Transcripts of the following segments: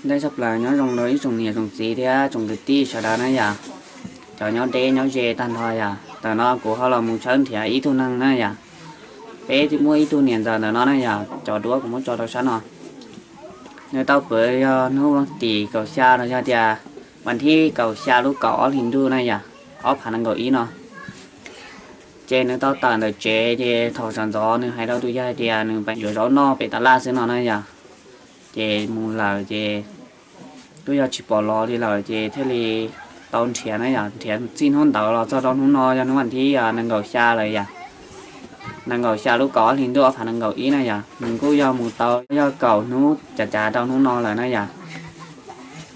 Ntev tshaj plaws nyob zoo rau ib tsoom niam tsoom txiv thiab tsoom kwv tij sawv daws na yom. Cov nyob deb nyob ze tag nrho yom, ntawm no kuv ho los mus tshawb nrhiav ib tug neeg na yom. Peb muaj ib tug niam ntxawm ntawm no na yom, cov duab kuv muab tso rau sab no. Nws tau pw yog hnub tim kaum xya los yog tias vas thib kaum xya lub kaum ob hlis ntuj na yom, ob phav nees nkaum ib no. Ces nws tau tawm ntawm tsev ces thaum sawv ntxov nws hais rau tus yawg hais tias nws yuav zaub noj pem tas laj xwb no na yom. Ces mus lawm ces kuj yog tsis pom los li lawm ces thiaj li tau nrhiav na yom, nrhiav txij hnub ntawd los txog rau hnub no yog hnub vas thib nees nkaum xya lawm yom. Nees nkaum xya lub kaum ob hlis ntuj ob phav nees nkaum ib na yom, nws kuj yog mus tau yog kaum hnub cav cav rau hnub no lawm na yom.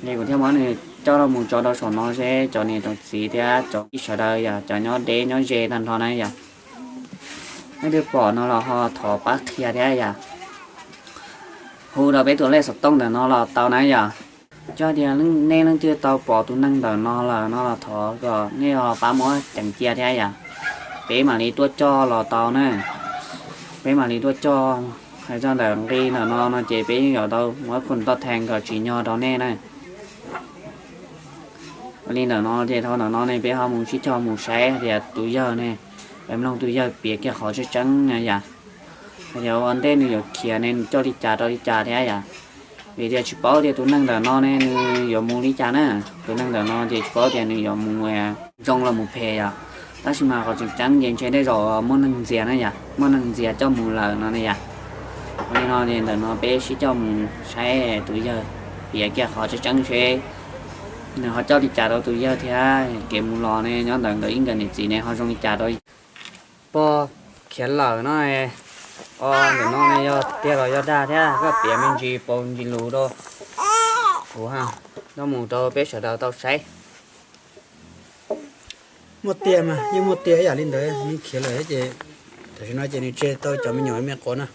Es kuv thiaj muab nws coj los mus tso rau saum no seb cov niam cov txiv thiab cov ib sawv daws yom, cov nyob deb nyob ze tag nrho na yom. Nej twb pom no los ho thov pab qhia thiab yom. Hu rau peb tus lej xov tooj ntawm no los tau na yom. Yog tias nej leej twg tau pom tus neeg ntawm no lawm no los thov kom nej ho pab muab ceev cia thiab yom. Peb mam li tuaj coj los tau na. Peb mam li tuaj coj, hais txog ntawm nqi ntawm no no ces peb yeej yuav tau muab khoom toj thees kom tsim nyog rau nej na. Ua li ntawm no ces dhau ntawm no ne peb ho mus sib cog mus saib hais tias tus yawg ne, peb mloog tus yawg piav kiag qhov tseeb tseeb na yom. Hais tias ua ntej nws yuav khiav ne nws coj li cas rau li cas thiab yom. Vim tias tsis paub tias tus neeg ntawm no ne nws yuav mus li cas na. Tus neeg ntawm no ces tsis paub tias nws yuav mus zoo los mus phem yom. Tab sis mas qhov tseem ceeb ces ntshe tej zaum muaj neeg ntxias na yom, muaj neeg ntxias coj mus lawm no ne yom. Ua li no ces ntawm no peb sib coj mus saib tus yawg piav kiag qhov tseeb tseeb seb nws ho coj li cas rau tus yawg thiab kev mus los ne nyob ntawm nkawd ib nkawd niam txiv ne ho zoo li cas rau. Pog khiav lawm no. O, ntawm no ne yog tiag los yog dag thiab koj piav me ntsis paus ntsis lus rau kuv ha, coj mus rau peb sawv daws tau saib. Muaj tiag mas yeej muaj tiag ib yam li ntawd, nws khiav lawm ces tam sim no ces nws tseg tau cov me nyuam me quav no.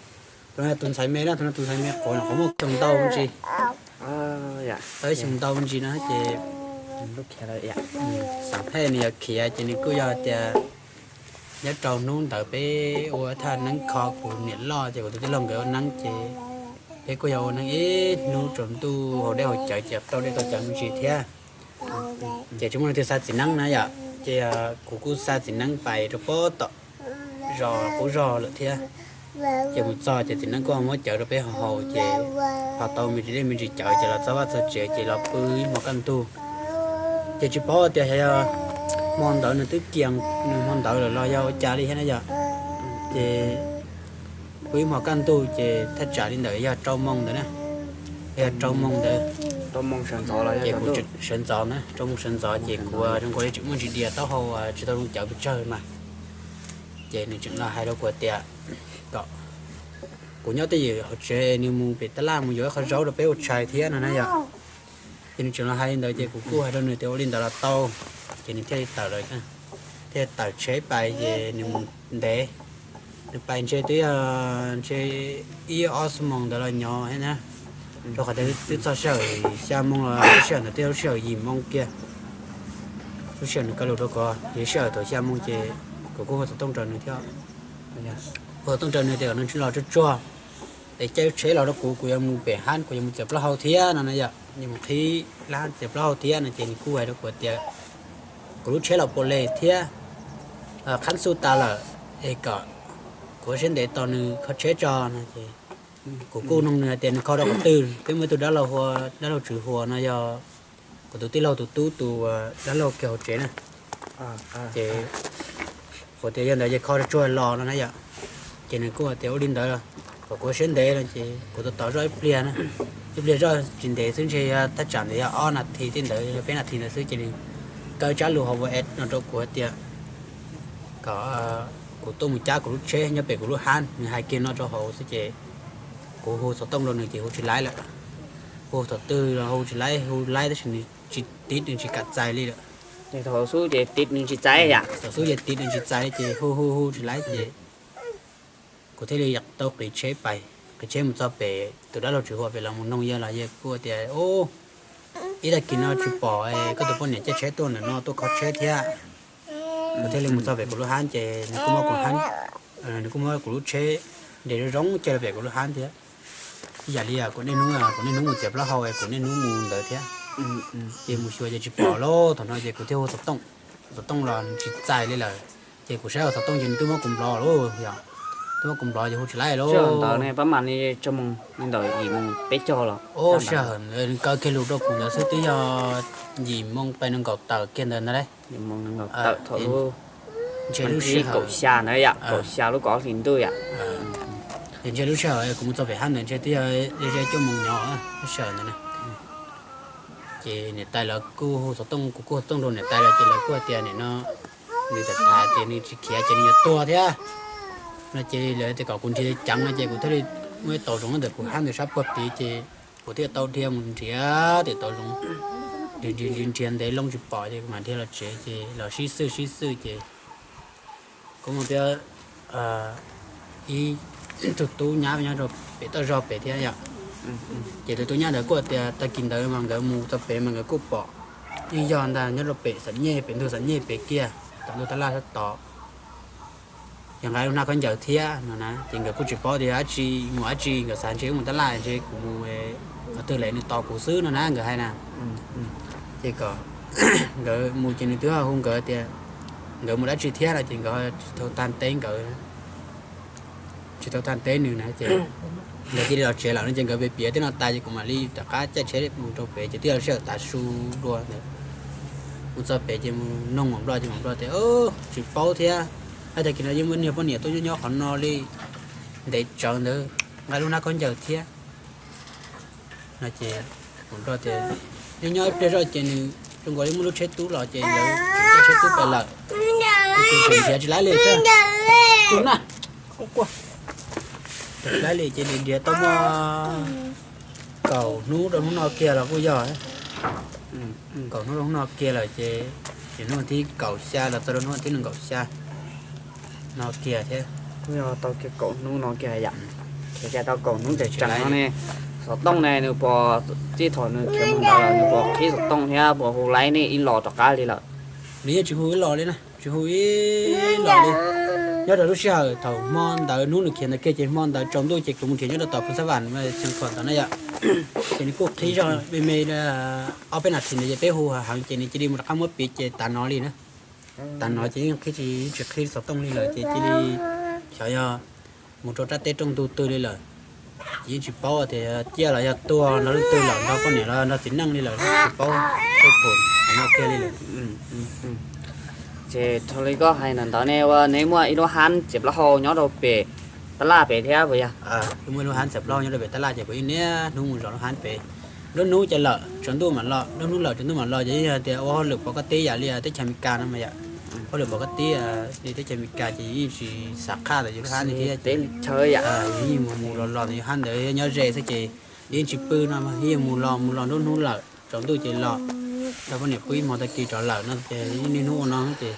Tus no tus ntxhais me na, tus no tus ntxhais me quav no qhov muaj xyoo ntau me ntsis, tau ib xyoo ntau me ntsis no ces xav hais nws yog khiav ces nws kuj yog tias nyob rau hnub ntawd peb ua thaj neeb kho kuv niam loj ces kuv tus tij laug nkawd ua neeb ces peb kuj yog ua neeb ib hnub tsaus ntuj haus dej haus cawv ces tau dej tau cawv me ntsis thiab. Ces tsis muaj leej twg xa txiv neeb na yom, ces kuv kuj xa txiv neeb pais rau pob tom zos qub zog lawm thiab. Ces mus txog ces txiv neeb kuj muab cawv rau peb haus haus ces ho tau me ntsis dej me ntsis cawv ces los txog vaj txog tsev ces los pw ib hmo kaj ntug. Ces tsis paub tias yog hmo ntawd nws twb kiag nws hmo ntawd lawm los yog ua cas li thiab na yom. Ces pw ib hmo kaj ntug ces thaj tsam li ntawd yog rau moos ntawd na, yog rau moos ntawd. Ces kuv sawv ntxov na, rau moos sawv ntxov ces kuv zoo nkaus li tseem muaj ntsis dias taub hau tsis tau zoo cawv pes tsawg mas. Ces nws tseem los hais rau kuv tias kom kuv nyob twj ywm hauv tsev, nws mus pem tab laj mus yuav ib qho zaub rau peb ua tshais thiab no na yom. Ces nws tseem los hais li ntawd ces kuv kuj hais rau nws tias ua li ntawd los tau. Ces nws thiaj li tawm lawm, thiaj tawm tsheb pais ces nws mus ntev. Nws pais ntshe twb yog ntshe ib ob xuab moos ntawd los nyob thiab na, rau qhov tias twb txog sij hawm xya moo los lub sij hawm ntawd twb yog lub sij hawm yim moo kiag. Lub sij hawm nws kaw lus rau kuv yog lub sij hawm thaum xya moo ces kuv kuj hu xov tooj rau nws thiab. Hu xov tooj rau nws tias kom nws los tsuag tsuag es caij lub tsheb los rau kuv, kuv yuav mus pem hab, kuv yuav mus txiav plaub hau thiab no na yom, yuav mus qhib lab txiav plaub hau thiab no ces nws kuj hais rau kuv tias kuv lub tsheb los puas le thiab, qhab xuj tas lawm es kom kuv ua siab ntev tos nws kho tsheb tso no ces kuv kuj nug nws hais tias nws kho rau qhov twg, peb muaj ib tug dab laug hu ua dab laug Tswv Huas no yog kuv tus tij laug tus tub tus dab laug kiag hauv tsev na. Ces kuv tias yog ntawd ces kho tsuag tsuag los no na yom. Ces nws kuj tias ua li ntawd los kom kuv ua siab ntev no ces kuv tos tos zoj ib pliag na, ib pliag zoj tsis ntev xwb ntshe yog thaj tsam ntawd yog ob nas this tej ntawd yog peb nas this ntawd xwb ces nws kaw tsab lus hauv WhatsApp no rau kuv tias kom kuv tuaj mus cab kuv lub tsheb nyob pem kuv lub hab, nws hais kiag no rau hauv xwb ces kuv hu xov tooj rau nws ces hu tsis laib lawm. Hu thaum twg los hu tsis laib, hu laib tab sis nws tsis tib, nws tsis kam txais li lawm. Thaum xub ces tib nws tsis txais yom, thaum xub ces tib nws tsis txais li ces hu hu hu tsis laib ces kuv thiaj li tau qiv tsheb pais, qiv tsheb mus txog pem tus dab laug Tswv Huas pem los mus noog yawg los yawg kuj tias ib tag kis no tsis pom koj tus poj niam caij tsheb tuaj ntawm no tuaj kho tsheb thiab. Kuv thiaj li mus txog pem kuv lub hab ces nws kuj muab kuv hab, nws kuj muab kuv lub tsheb nres zoo zoo caij rau pem kuv lub hab thiab. Ib yam li kuv niaj hnub, kuv niaj hnub mus txiav plaub hau, kuv niaj hnub mus ntawd thiab. Ces mus xyuas ces tsis pom lawm, thaum no ces kuv thiaj hu xov tooj, xov tooj los tsis txais li lawm. Ces kuv saib hauv xov tooj ces nws twb muab kuv nplov lawm yom, twb muab kuv nplov ces hu tsis laib lawm. Ntawd ne pab mam li tso mus li ntawm yim moos peb caug los, sij hawm nws kaw kiag lus rau kuv ntawd xwb twb yog yim moos peb nees nkaum tawm kiag ntawd ntag lauj. Ntshe lub sij hawm kaum xya ntawd yom, kaum xya lub kaum ob hlis ntuj yom. Ces ntshe lub sij hawm kuv mus txog pem hab ntawd ntshe twb yog ze cuaj moos nyob lub sij hawm ntawd na. Ces niam tais lawv kuj hu xov tooj, kuv kuj hu xov tooj rau niam tais lawv ces lawv kuj hais tias nim no nws tham tham ces nws tsis khiav ces nws yuav tuag thiab no ces lawv tias kom kuv nrhiav ceev no ces kuv thiaj li muaj ib tauv zoov ntawm kuv hab ntawd sab puag tid ces kuv thiaj tau dhia mus nrhiav tej tauv zoov, nrhiav nrhiav nrhiav ntev loo tsis pom ces kuv mam dhia los tsev ces los sib xwb sib xwb ces kuv mus thiab ib tug tub nyab nyob rau pem toj zog pem thiab yom. Ces tus tub nyab ntawd kuj tias tag kis ntawd mas nkawd mus txog pem mas nkawd kuj pom ib yog ntag nyob rau pem xam nyej, pem ntug xam nyej pem kiag tom ntug tab laj sab tod. Yog nqa lub hnab khaub ncaws thiab no na, ces nkawd kuj tsis paub tias dab tsi mus dab tsi, nkawd xav ntshe wb mus tab laj ntshe kuv mus qhov twg lawm nws tos kuv xwb no na nkawd hais na. Ces kom nkawd mus ces nws twb hu nkawd tias nkawd mus dab tsi thiab no ces nkawd tsis tau tag teb nkawd, tsis tau tag teb nws na ces nkawd cia li los tsev lawm no ces nkawd pem piav tej no tas ces kuv mam li rov qab caij tsheb mus rau pem ces twb yog sij hawm tav su dua ntawd. Mus txog pem ces mus noog Maum Nplog ces Maum Nplog tias tsis paub thiab, hais tias kis no yeej muaj niag poj niam tuaj nyob nyob qhov no li ntev tsawv ntawd nqa lub hnab khaub ncaws thiab no ces Maum Nplog tias nyob nyob ib pliag zoj ces nws zoo nkaus li muaj lub tsheb tub los ces lawv caij tsheb tub pem lawm. Ces nrhiav tsis laib li xwb, tus na, tsis laib li ces nws nrhiav tau muaj kaum hnub rau hnub no kiag los kuj yog kaum hnub rau hnub no kiag lawm ces, ces hnub thib kaum xya los txog rau hnub thib nees nkaum xya no kiag thiab. Kuj yog tau kiag kaum hnub no kiag yom. Khiav tau kaum hnub tseem tseem no ne, xov tooj ne nws puas, txij thaum nws khiav mus ntawd los nws puas qhib xov tooj thiab puas hu laib nej ib los rov qab li lawm? Nws yeej tsis hu ib los li na, tsis hu ib los li. Nyob rau lub sij hawm thaum hmo ntawd hnub nws khiav ntawd kiag ces hmo ntawd tsaus ntuj ces kuv mus nrhiav nyob rau tom Phu Xab Vam Xeev Khuam ntawd na yom. Ces nws kuj qhib zog me me ob peb nas this ntawd ces peb hu heev ces nws cia li mus rov qab muab piv ces tas no li na. Tas no ces yeej qhib tsis, tsis qhib xov tooj li lawm ces cia li xyov yog mus rau rab teb rooj ntug twg li lawm. Ces yeej tsis paub tias ciaj los yog tuag nrog leej twg lawm, nrog poj niam los nrog txiv neej li lawm tsis paub. Tej pom no kiag li lawm. Ces raws li koj hais ntawm ntawd ne ua neb muaj ib lub hab txiav plaub hau nyob rau pem tab laj pem thiab puas yog? Muaj ib lub hab txiav plaub hau nyob rau pem tab laj ces kuv yeej niaj hnub mus zov lub hab pem. Nruab hnub ces lawm tsaus ntuj mam los, nruab hnub lawm tsaus ntuj mam los ces yeej yog tias ua hauj lwm pov kab tib yam li teb chaws Amelikas no mas yom. Hauj lwm pov kab tib li teb chaws Amelikas ces yeej tsis xav qhaj ntawm yus lub hab ntawd thiab. Yeej mus mus los los ntawm yus hab ntawd nyob ze xwb ces yeej tsis pw no, yeej mus los mus los nruab hnub lawm tsaus ntuj ces los, nrog poj niam pw ib hmo tag kis rov lawm no ces niaj hnub ua no ces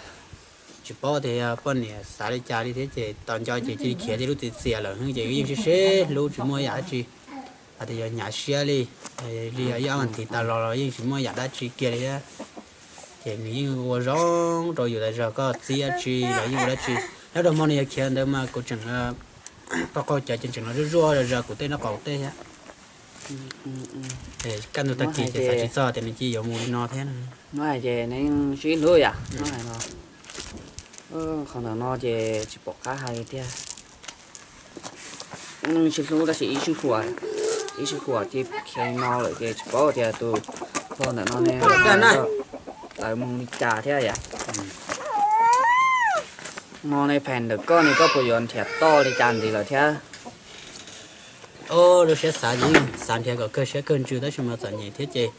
tsis paub tias poj niam xav li cas li thiab ces tos nco ces cia li khiav tej lub txiv txias lawm ces yeej sib sib hlub tsis muaj yam dab tsi hais tias yuav hnyav siab li. Li ib ob vas thiv tas los los yeej tsis muaj yam dab tsi kiag li thiab. Ces nws yeej ua zoo rau yus tas zog, koj txib dab tsi los yeej ua dab tsi. Nyob rau hmo nws yog khiav ntawd mas kuv tseem, qhov qhov cawv ces tseem los zuaj zuaj zog kuv tej nraub qaum tej thiab. Kaj ntug tag kis ces xav tsis txog tias nws cia yuav mus li no thiab. Muab hais ces neb sib hlub yom, muab hais no. Qhov ntawm no ces tsis pom qab hais li tiag. Neeg sib hlub tab sis ib sij huam, ib sij huam cia khiav no lawm ces tsis paub tias tus pog ntawm no ne lawv mus li cas thiab yom. No ne pheem ntawm koj ne koj puas yuav nrhiav toj li cas ntxiv lawm thiab? Lub siab xav ces yeej xav nrhiav kom kawg siab kawg ntsws tab sis mas txom nyem thiab ces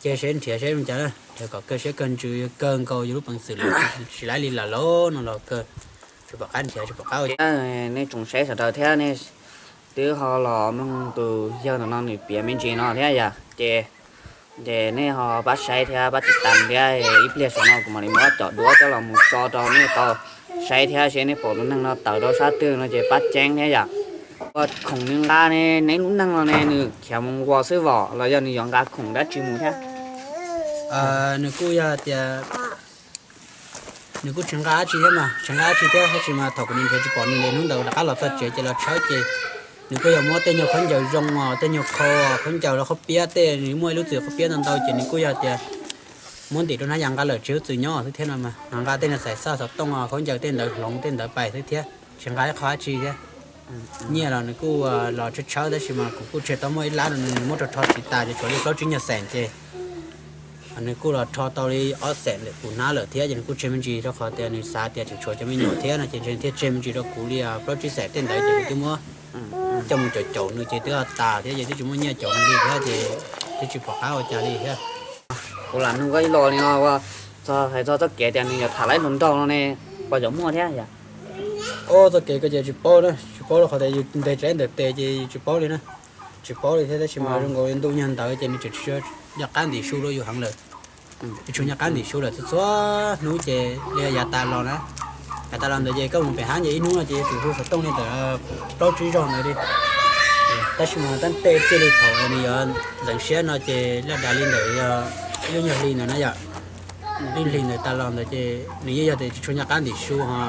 cia seb nrhiav seb zoo cas na, nrhiav kom kawg siab kawg ntsws kawg nkaus yus lub peev xwm lawm tsis laib li lawm lauj no los kawg, tsis pom qab nrhiav tsis pom qab ua. Nej tsoom saib sawv daws thiab nej twb ho los mloog tus yawg ntawm no nws piav me ntsis no thiab yom, ces, ces nej ho pab saib thiab pab tiv tas thiab, ib pliag saum no kuv mam li muab cov duab coj los mus tso rau nej tau saib thiab seb nej pom tus neeg no tawm rau sab twg no ces pab ceeb thiab yom. Ua khoom nws nqa ne, neb lub neej no ne nws khiav mus nquas xwb vos los yog nws yuav nqa khoom dab tsi mus thiab? Nws kuj yog tias nws kuj tsis nqa dab tsi thiab mas, tsis nqa dab tsi thiab tab sis mas thaum kuv nrhiav tsis pom nws li hnub ntawd rov qab los txog tsev ces los tshawb ces Nws kuj yog muab tej nyuag khaub ncaws zoo os, tej nyuag khau, khaub ncaws los khaub piab tej, nws muaj ib lub txwm khaub piab ntau ntau ces nws kuj yog tias muab ntim rau hnab yas nqa lawm tsis lub txwm nyob xwb thiab no mas, nqa tej niag xaim xaj xov tooj os, khaub ncaws tej ntawd hloov tej ntawd pais xwb thiab tsis nqa ib qho dab tsi thiab. Nyiaj los nws kuj los tshawb tshawb tab sis mas kuv kuj tseg tau muaj ib lab no nws muab rho rho siv tas ces tshuav li plaub tsib nyuag xees ces nws kuj los rho tau li ob xees lawm kuv hnab lawm thiab ces nws kuj tseg me ntsis rau qhov tias nws xav tias tseem tshuav cov me nyuam thiab no ces ntshe thiaj tseg me ntsis rau kuv li plaub tsib xees tej ntawd ces kuv twb muab coj mus caum caum nws ces twb ho tas thiab ces twb tsis muaj nyiaj caum nws li thiab ces twb tsis pom qab ua cas li thiab. Kuv lam nug koj ib los li no, txog hais txog txoj kev tias nws yuav tham lawv hluas nraug no ne, puas yuav muaj thiab yom? Ob txoj kev ko ces tsis paub na, tsis paub rau qhov tias yus ntes tsav ntawm tes ces yus tsis paub li na. Tsis paub li thiab tab sis mas zoo nkaus li ntuj nyuag ntawd ces nws tseem tsis nco qab ntim su rau yus heev lawm. Tsis tshua nco qab ntim su lawm, txhua txhua hnub ces li yav tas los na, yav tas los ntawd ces koj mus pem hab ces ib hnub no ces yuav tsum hu xov tooj li ntawm plaub tsib zaug ntawd li. Tab sis mas tab tej txij li thaum nws yuav ntxeev siab no ces laj dav li ntawm yog ib lub nyuag hli ntawd na yom. Ib hlis ntawd tas los ntawd ces nws yeej yog tias tsis tshua nco qab ntim su ho,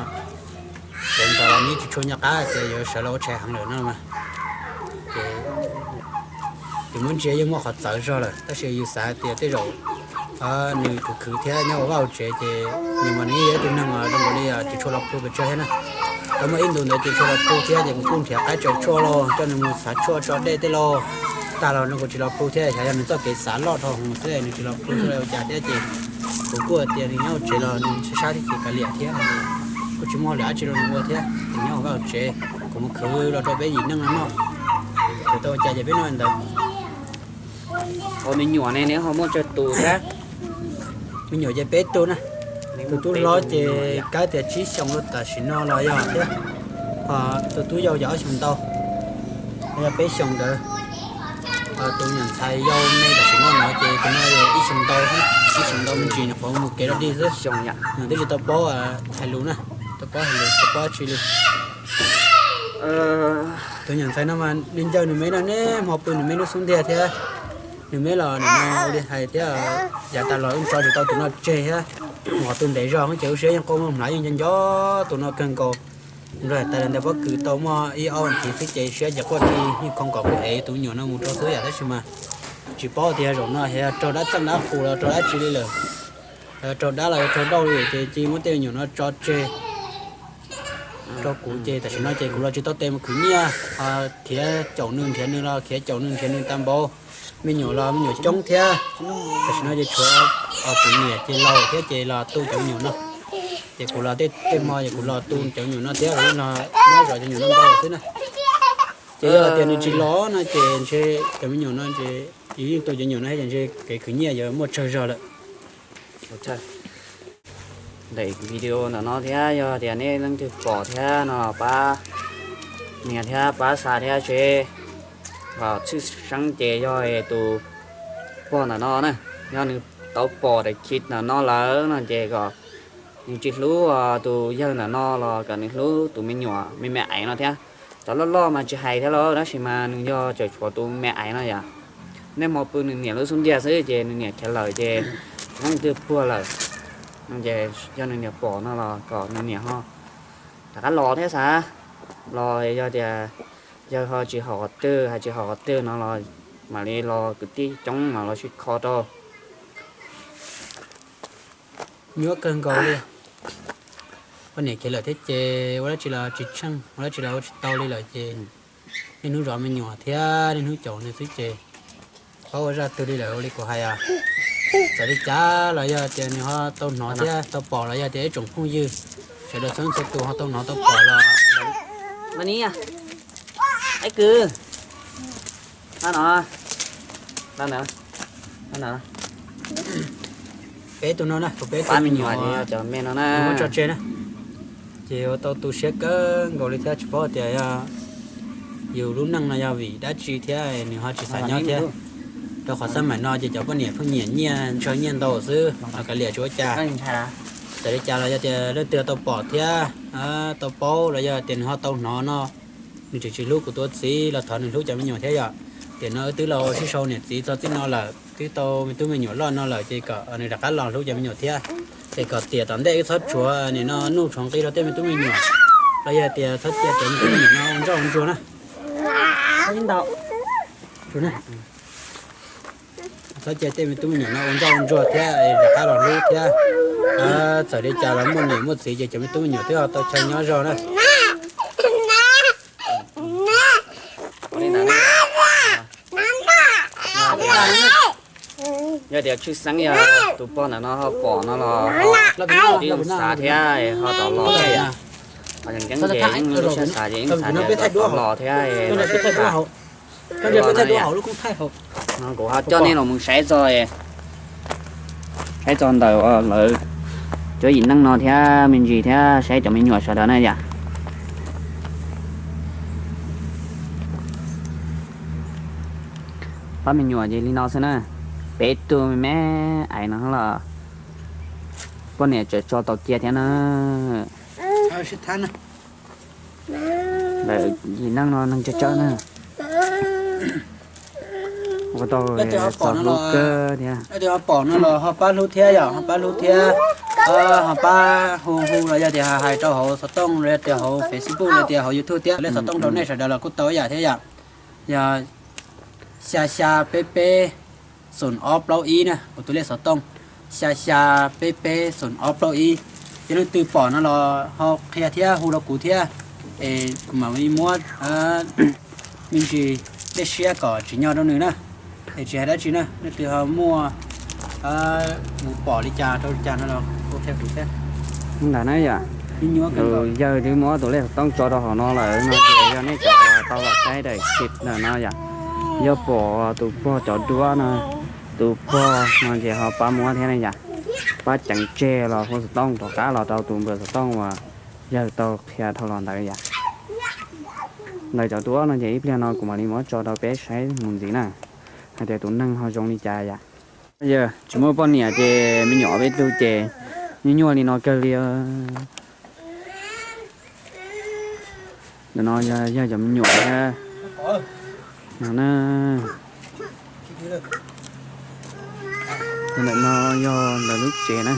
sawv ntxov los nws tsis tshua nco qab tias yuav sawv los ua tshais heev lawm no mas. Ces yus muab ntsia yeej muaj qhov txawv zog lawm tab sis yus xav tias tej zaum nws khwv khwv thiab nyob ua vaj ua tsev ces nws mas nws yeej yog ib tug neeg zoo nkaus li tsis tshua los pw pes tsawg thiab na. Tau muaj ib ntus ntawd ces tsis tshua los pw thiab ces kuv kuj nrhiav qaib tsaws tshuaj los coj nws mus xav tshuaj tso dej tej los tag los nws kuj tsis los pw thiab, xyov yog nws txoj kev xav loj dhau hwv xwb nws tsis los pw xwb los ua cas thiab ces kuv kuj tias nws nyob ua tsev los nws sab sab thiab ces kav liam thiab kuj tsis muaj hauj lwm dab tsi rau nws ua thiab ces nyob ua vaj ua tsev, kuv mus khwv los rau peb yim neej no noj, khwv tau ua cas ces peb noj ntawd. Ua me nyuam ne neb ho muaj tsawg tus thiab? Me nyuam ces peb tug na. Tus tub hlob ces kav tias tsib xyoos rau tam sim no los yog thiab, ho tus tub yau ces ob xyoos ntau, yog peb xyoos ntawd. Tus me nyuam ntxhais yau me tam sim no no ces tus no ib xyoos ntau, ib xyoos ntau me ntsis nyuam qhuav mus kev rau dig xwb, nws twb tsis tau paub hais lus na, tau paub hais lus tsis paub dab tsi li. Tus me nyuam ntxhais no mas nws ncaws nws me no neb hmo pw nws me lub xub ntiag thiab. Nws me los nws no ua li hais thiab, yav tas los wb tso tsis tau tus no tseg thiab. Mus qhov twg ntev zog ces lub siab yeej quaj muaj hnav yeej nco nco tus no kawg nkaus. Nrog tas ntawd pob kws tau muaj ib ob vas thiv xwb ces siab ces quaj ti yeej khoo kom kuv ev tus me nyuam no mus rau xwb yam tab sis mas tsis paub tias zaum no yog raug dab txeej dab qus los raug dab tsi li lawm. Raug dab los yog raug dauj li ces cia muab tej me nyuam no tso tseg rau kuv ces tam sim no ces kuv los tsis tau tes mus khwv nyiaj, khiav caum nws nrhiav nws los khiav caum nws nrhiav nws tag npaum. Me nyuam los me nyuam coob thiab, tam sim no ces tshuav kuv niam ces laus thiab ces los tu cov me nyuam no. Ces kuv los tej tej hmo ces kuv los tu cov me nyuam no thiab los nyob zov cov me nyuam no ntau xwb na. Ces yog tias nws tsis los no ces ntshe cov me nyuam no ces yus yeej tu cov me nyuam no thiab ces ntshe kev khwv nyiaj yuav muaj tsawg zog lawm. Ntawm video ntawm no thiab yog tias nej leej twg pom thiab no pab nias thiab pab xa thiab seb. Tshwj xeeb ces yog tus pog ntawm no na, yog nws tau pom daim khib ntawm no lawm no ces kom nws tsis hlub tus yawg ntawm no los kom nws hlub tus me nyuam me me aiv no thiab. Cov loj loj mas tsis hais thiab lauj tab sis mas nws yog tseem tshuav tus me aiv no yom. Nej hmo pw nws niam lub xub ntiag xwb ces nws niam khiav lawm ces tsis muaj leej twg puag lawm. Ces yog nws niam pom no los kom nws niam ho rov qab los thiab xav los yog tias yawg ho tsis haum qhov twg hais tsis haum qhov twg no los mam li los kwv tij coob mam los sib kho rau. Nyuaj kawg nkaus li. Poj niam khiav lawm thiab ces ua dab tsi los tsis tsheej, ua dab tsi los ua tsis tau li lawm ces niaj hnub zov me nyuam thiab niaj hnub caum nws xwb ces tsis paub ua zaj twg li lawm ua li kuv hais. Txawm li cas los yog tias nws ho tau hnov thiab tau pom los yog tias ib tsoom phooj ywg sawv daws txhua txhua tus ho tau hnov tau pom los peb tus no na, kuv peb tus me nyuam cov me no na, muab tso tseg na. Ces ua tau tu siab kawg nkaus li thiab tsis paub tias yog yus lub neej no yog vim dab tsi thiab nws ho tsis xav nyob thiab. Rau qhov xab maim no ces cov poj niam pheej nyiam nyiaj ntshaw nyiaj ntau xwb los kav liam tsis ua cas. Txawm li cas los yog tias leej twg tau pom thiab tau paub los yog tias nws ho tau hnov no, nws tseem tsis hlub kuv tus txiv los thov nws hlub cov me nyuam thiab yom. Tiam no wb twb los sib sau niam txiv txog txij no lawm, twb tau me tub me nyuam loj no lawm ces kom nws rov qab los hlub cov me nyuam thiab. Ces kom tiam tom ntej wb txhob tshuav nim no nuj tshuav nqi rau tej me tub me nyuam, los yog tias txhob cia cov me tub me nyuam no ua ntsoj ua ntsuag na. Txhob cia tej me tub me nyuam no ua ntsoj ua ntsuag thiab rov qab los hlub thiab. Txawm li cas los muaj niam muaj txiv ces cov me tub me nyuam twb ho tau chaw nyob zog na. Yog tias tshwj xeeb yog tus pog ntawm no ho pom no los yeej xav thiab ho rov los thiab yom. Ho tseem ceeb ces yeej lub siab xav ces yeej xav tias rov los thiab los sib tham. Kuv ho coj nej los mus saib txog, saib txog ntawm lawv cov yim neej no thiab me ntsis thiab saib cov me nyuam sawv daws na yom. Pab me nyuam ces li no xwb na, peb tug me me ais no los poj niam tseem tso tau cia thiab na. Lawv yim neej no neeg tsawg tsawg na. Ua tau txog hlub kawg thiab. Leej twg ho pom no los ho pab hlub thiab yom, ho pab hlub thiab, ho pab hu hu los yog tias hais rau hauv xov tooj los yog tias hauv Facebook los tias hauv YouTube thiab, lej xov tooj rau nej sawv daws los kuj tau ib yam thiab yom. Yog xya xya peb peb xoom ob plaub ib na, kuv tus lej xov tooj xya xya peb peb xoom ob plaub ib. Ces leej twg pom no los ho qhia thiab hu rau kuv thiab, es kuv mam li muab me ntsis tej siab kom tsim nyog rau nws na. Es tsis hais dab tsi na, leej twg ho muaj mus pom li cas rau li cas no los hu qhia kuv thiab. Ntawd na yom, yawg twb muab tus lej xov tooj tso rau hauv no lawm no ces yog nej cov tau los saib daim clip ntawm no yom, yog pom tus pog cov duab no, tus pog no ces ho pab muab thiab na yom, pab ceev tseg los hu xov tooj rov qab los rau tus npawb xov tooj uas yawg tau qhia dhau los ntawd yom. Ntawm cov duab no ces ib pliag no kuv mam li muab tso rau peb saib mus ntxiv na, hais tias tus neeg ho zoo li cas yom. Yog tsis muaj poj niam ces me nyuam peb tug ces nyuaj nyuaj li no kawg li. Ntawm no yog cov me nyuam thiab no na. Ntawm no yog ntawm lub tsev na.